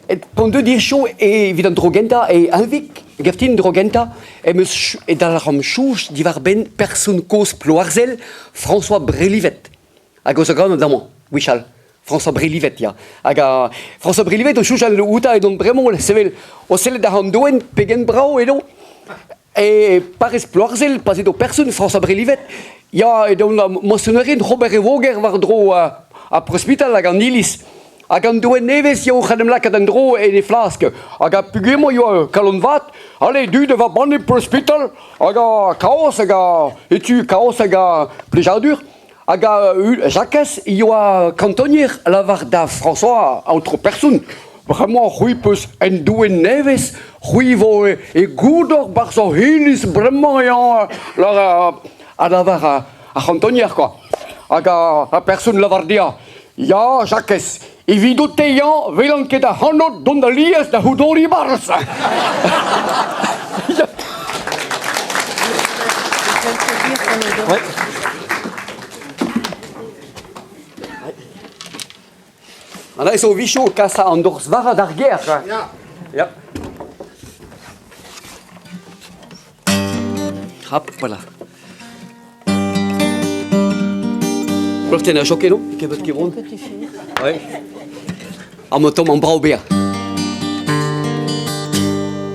P'on deuet hiziv evit an dro gentañ e Henvig, gaftin dro gentañ, em eus e dalc'han soñj diwar-benn person kozh Ploarzhel, François Brelivet. Hag eus a ganet amañ, gwechall. François Brelivet, ya. Hag a François Brelivet o soñjal outañ edon bremañ sevel o sellet àr an doenn pegen brav edo. E parrez Ploarzhel, pa'z edo person François Brelivet, ya, edon mañsonerien ober e voger war-dro ar presbital hag an iliz. Hag an doenn nevez eo oc'h en em lakaat en-dro en he flask. Hag ar peogwir eo kalon vat, allez, dud va banne presbital, hag a kaoz, hag a etu kaoz hag a plijadur. Hag a Jakez yoa kantonier a lavar da François, aotrou person, bremañ c'hwi 'peus un doue nevez, c'hwi vo e goudor 'barzh hoc'h iliz bremañ eo a lavar ar c'hantonier quoi. Hag ar person lavar dezhañ, ya Jakez, evidout-te yañ 'welan ket ac'hanout dont alies da c'houdoriñ 'barzh. Ouais. An aes o vicho kas an dorzh vara d'ar gêr. Ya. Ya. Hop, voilà. Bloaz a choqué, non Kevet kevron. Ouais. Ha ma tomm an brav bezañ.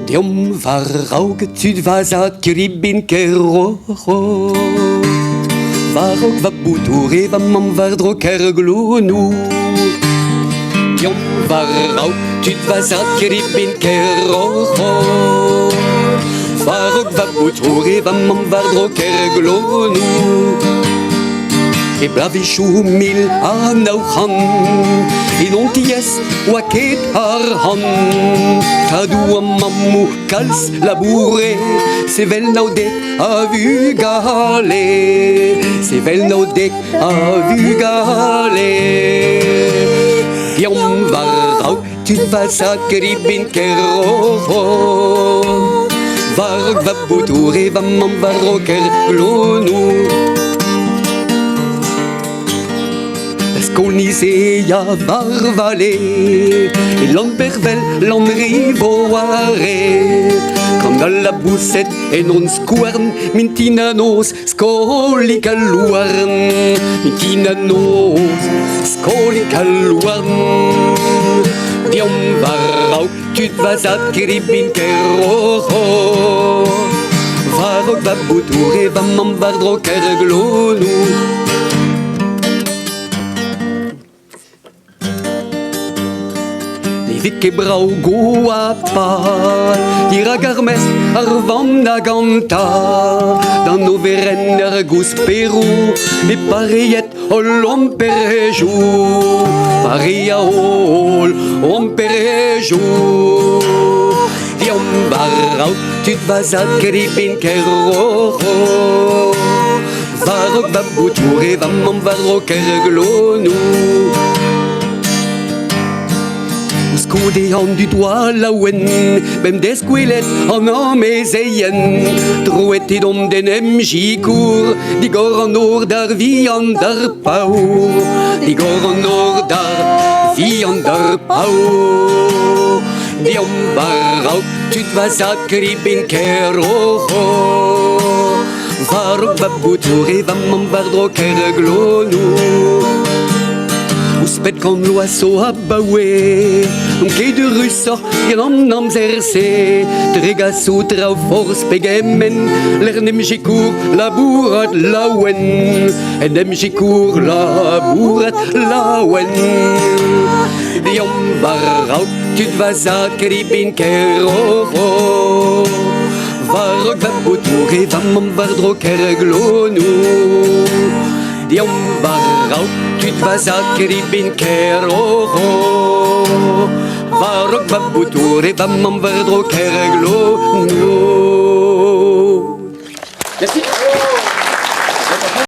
Deomp war-raok tud va zad kribin Kerroc'h. War-raok va boutour e va mamm war-dro Kerglonou. Deomp war-raok tud va zad kribin Kerroc'h. War-raok va boutour e va mamm war-dro Kerglonou. E bloavezhioù 1900 en hon tiez oa ket arc'hant. Tadoù ha mammoù kalz laboure, sevel 19 a vugale, sevel 19 a vugale. Deomp war-raok tud va sakribin Kerroho. War va boutour e va mamm war-raok er glonou. Da skol Nisea war vale, e Lampervel, Lanrivoare. Gant al laboused en hon skouarn, mintin ha noz, skolig al louarn. Mintin ha noz, skolig al louarn. Deomp war-raok, tud va zad kribin Kerroho. War-raok va boutour e va mamm war-dro Kerglonou. Ne vez ket brav goapat dirak ar mestr, ar vamm hag an tad. D'an oberenn ar gousperoù e pareet holl hon perejoù. Pareañ holl hon perejoù. Deomp war-raok tud va zad kribin Kerroc'ho. War-raok va boutour e va mamm war-dro Kerglonou. Koulskoude an dud oa laouen, bemdez gwelet an amezeien. Troet edomp d'en em sikour, digor an nor d'ar vihan d'ar paour. Digor an nor d'ar vihan d'ar paour. Deomp war-raok tud va zad kribin Kerroho. War va boutour e va mamm war-dro Kerglonou. Ouzhpenn kant vloaz zo abaoe, n'on ket eürusoc'h gant an amzer-se. Dregasoù traoù forzh pegement, lec'h 'n em sikour labourat laouen. En em sikour labourat laouen. Deomp war-raok tud va zad kribin Kerroho. War va boutour e va mamm war-dro Kerglonou. Deomp war-raok tud va zad kribin Kerroho. War va boutour e va mamm war-dro Kerglonou.